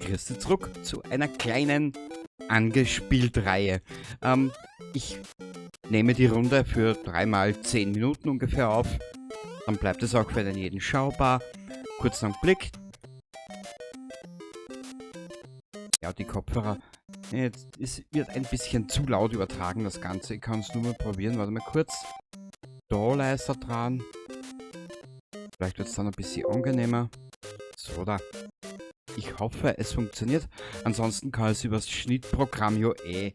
Grüß zurück zu einer kleinen Angespielt-Reihe. Ich nehme die Runde für 3 mal 10 Minuten ungefähr auf. Dann bleibt es auch für den jeden schaubar. Kurz einen Blick. Ja, die Kopfhörer. Jetzt wird ein bisschen zu laut übertragen, das Ganze. Ich kann es nur mal probieren. Warte mal kurz. Da leiser dran. Vielleicht wird es dann ein bisschen angenehmer. So, da. Ich hoffe, es funktioniert. Ansonsten kann ich es übers Schnittprogramm ja eh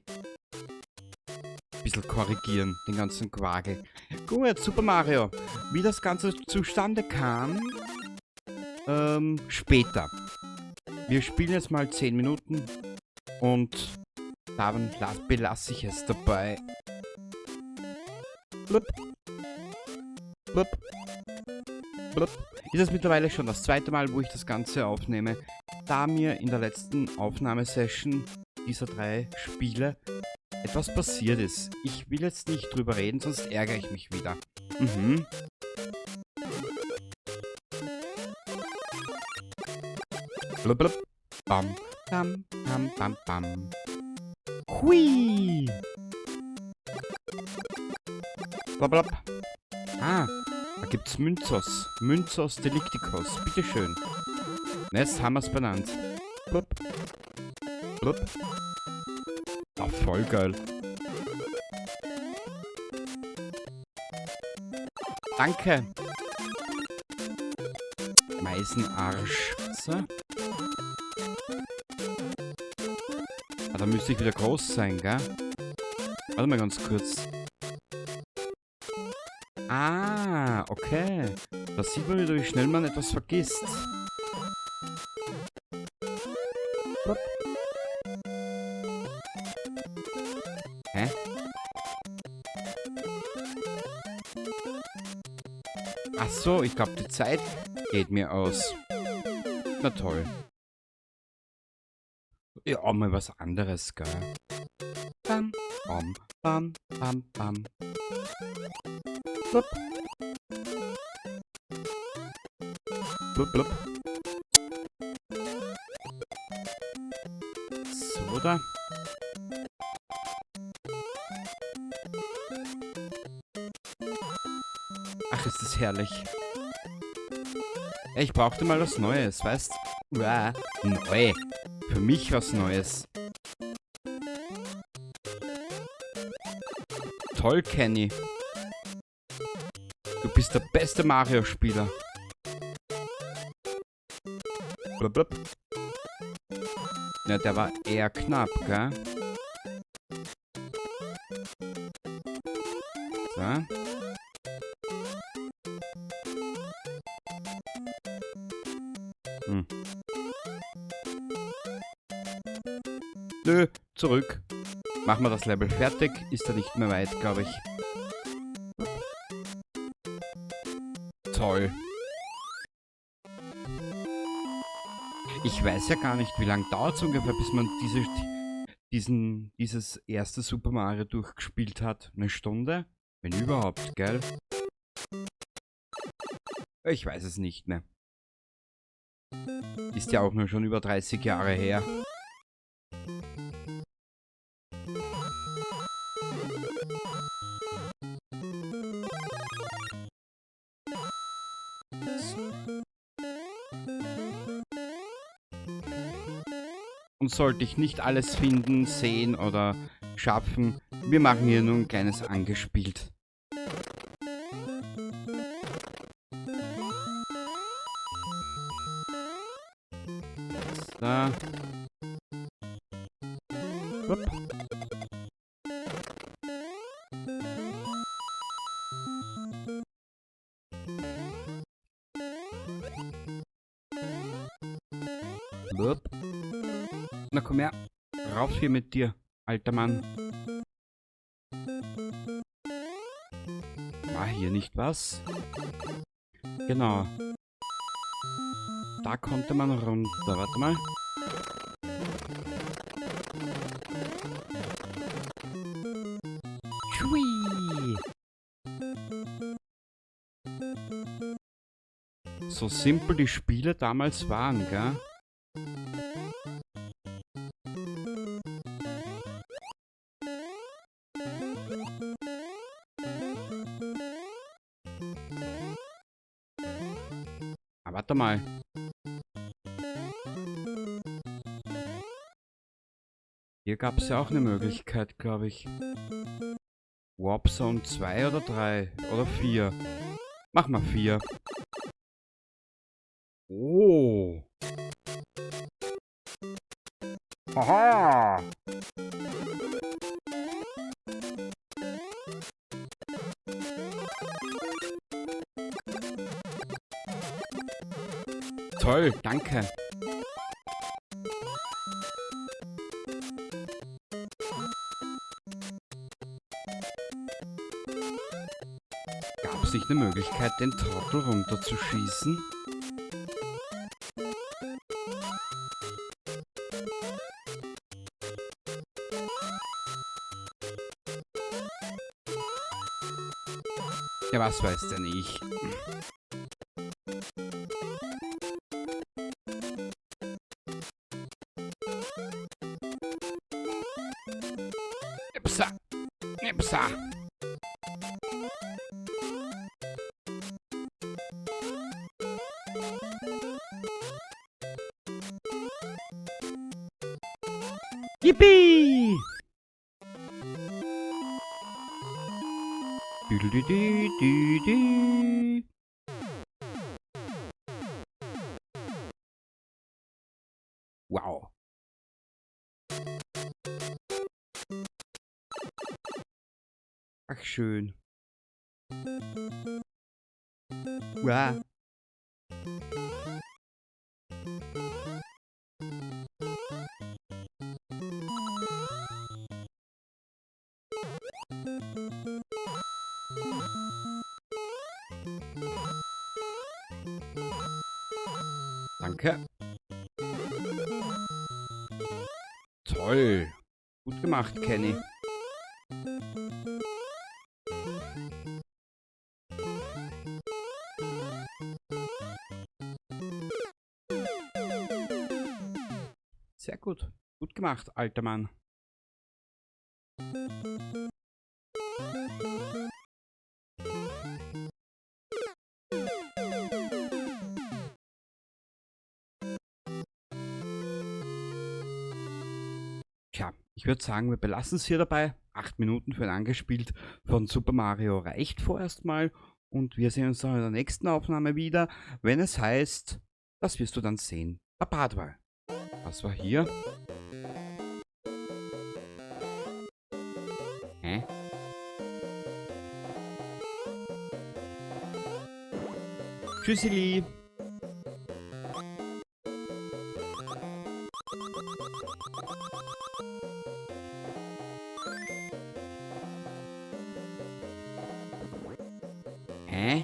ein bisschen korrigieren, den ganzen Quargel. Gut, Super Mario. Wie das Ganze zustande kam, später. Wir spielen jetzt mal 10 Minuten und dann belasse ich es dabei. Blub. Blub. Blub. Ist es mittlerweile schon das zweite Mal, wo ich das Ganze aufnehme, da mir in der letzten Aufnahmesession dieser drei Spiele etwas passiert ist. Ich will jetzt nicht drüber reden, sonst ärgere ich mich wieder. Blub, blub. Bam, bam, bam, bam, bam. Hui! Blub, blub. Ah, da gibt's Münzos. Münzos Deliktikos. Bitteschön. Jetzt haben wir's benannt. Blub. Blub. Ah, voll geil. Danke. Meisenarsch. So. Ah, da müsste ich wieder groß sein, gell? Warte mal ganz kurz. Ah, okay. Da sieht man wieder, wie schnell man etwas vergisst. Blub. Hä? Ach so, ich glaub, die Zeit geht mir aus. Na toll. Ja, auch mal was anderes, gell? Bam, bam, bam, bam, bam. Blub. Blub, blub. So, da. Ach, ist das herrlich. Ich brauchte mal was Neues, weißt? Uah, neu. Für mich was Neues. Toll, Kenny. Du bist der beste Mario-Spieler. Blub, blub. Ja, der war eher knapp, gell? So. Nö, zurück. Machen wir das Level fertig. Ist da nicht mehr weit, glaub ich. Toll. Ich weiß ja gar nicht, wie lange dauert's ungefähr, bis man dieses erste Super Mario durchgespielt hat. Eine Stunde? Wenn überhaupt, gell? Ich weiß es nicht mehr. Ist ja auch nur schon über 30 Jahre her. Und sollte ich nicht alles finden, sehen oder schaffen, wir machen hier nur ein kleines angespielt. So. Upp. Blub. Na komm her, rauf hier mit dir, alter Mann. War hier nicht was? Genau. Da konnte man runter. Warte mal. Chui. So simpel die Spiele damals waren, gell? Ah, warte mal. Hier gab es ja auch eine Möglichkeit, glaube ich. Warp Zone 2 oder 3 oder 4. Mach mal 4. Oh. Haha. Toll, danke. Gab es nicht eine Möglichkeit, den Trottel runterzuschießen? Ja, was weiß denn ich? Ipsa! Ipsa! Yippie! Du, du, du, du, du. Wow. Ach, schön. Wow. Danke. Toll. Gut gemacht, Kenny. Sehr gut. Gut gemacht, alter Mann. Tja, ich würde sagen, wir belassen es hier dabei. 8 Minuten für ein Angespielt von Super Mario reicht vorerst mal. Und wir sehen uns dann in der nächsten Aufnahme wieder, wenn es heißt, das wirst du dann sehen. Baba. Was war hier? Hä? Tschüssili! Hä?